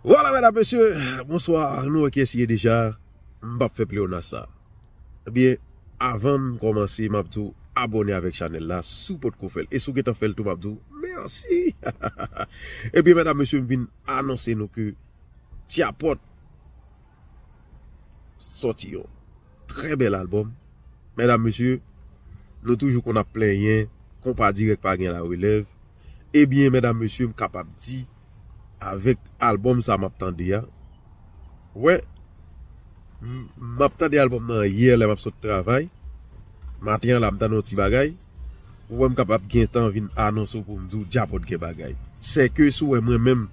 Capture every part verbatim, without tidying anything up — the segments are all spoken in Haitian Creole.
Vwala, medam, mesye, bonswa. Nou wè kiyès li ye deja. M p ap fè pleyonas sa. Ebyen, avan m kòmanse, m ap di w abòne avèk chanèl la si w potko fè l. E si w gentan fè l tou, m ap di w mèsi. Ebyen, medam, mesye, m vin anonse nou ke Djapòt sòti yon trè bèl albòm. Medam, mesye, nou toujou konn ap plenyen, Konpa Dirèk pa gen larelèv. Ebyen, medam, mesye, m kapab di, avèk albòm sa m ap tande a, wè, m m ap tande albòm nan yè lè m ap sot travay. Maten an la, m tande yon ti bagay. Ou wè m kapab gentan vin anonse w pou m di w Djapòt gen bagay. Sèke si w wè mwen menm,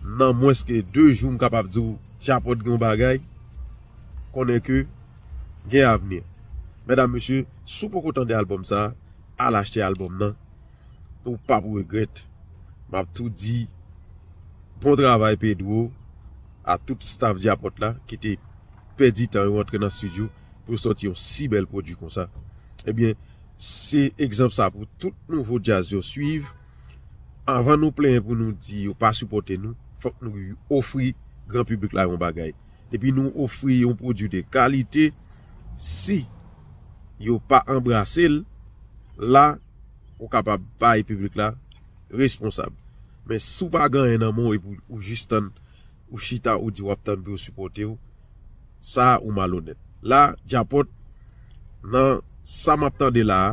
nan mwens ke de jou, m kapab di w Djapòt gen yon bagay, konnen ke gen avni. Medam, mesye, si w poko tande albòm sa, al achte albòm nan. Ou p ap regrèt. M ap tou di bon travay Pedro, a tout staff Djapòt la ki te pèdi tan yo antre nan estidyo pou yo sòti yon si bèl pwodui konsa. Ebyen, se egzanp sa pou tout nouvo djaz yo swiv. Anvan nou plenyen pou nou di yo pa sipòte nou, fòk nou ofri gran piblik la yon bagay. Depi nou ofri yon pwodui de kalite, si yo pa anbrase l, la, ou kapab bay piblik la responsab. Men si w pa gen anyen nan men w epi w jis tann, ou chita, ou di w ap tann pou yo sipòte w, sa ou malonèt. La, Djapòt, nan sa m ap tande la a,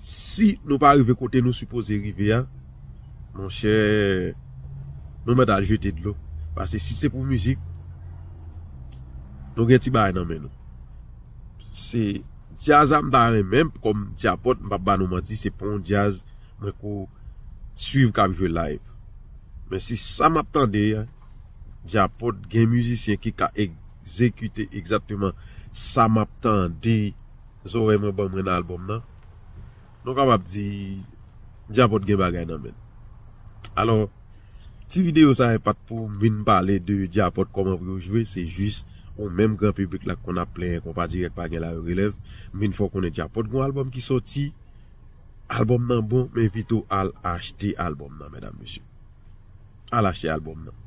si nou pa rive kote nou sipoze rive a, monchè, nou mèt al jete dlo. Paske si se pou mizik, nou gen ti bagay nan men nou. Se djaz a m ta renmen, kòm Djapòt, m p ap ba nou manti, se pa yon djaz mwen ko swiv k ap jwe live. Men si sa m ap tande a, Djapòt gen mizisyen ki ka egzekite egzakteman sa m ap tande, zòrèy mwen ban mwen nan albòm nan, nou kapab di Djapòt gen bagay nan men l. Alò, ti videyo sa a pa t pou m vin pale de Djapòt kòman pou yo jwe, se jis ou menm gran piblik la k konn ap plenyen Konpa Dirèk pa gen larelèv, m vin fè w konnen Djapòt gen yon albòm ki sòti, albòm nan bon, men pito al achte albòm nan, medam, mesye. Al achte albòm nan.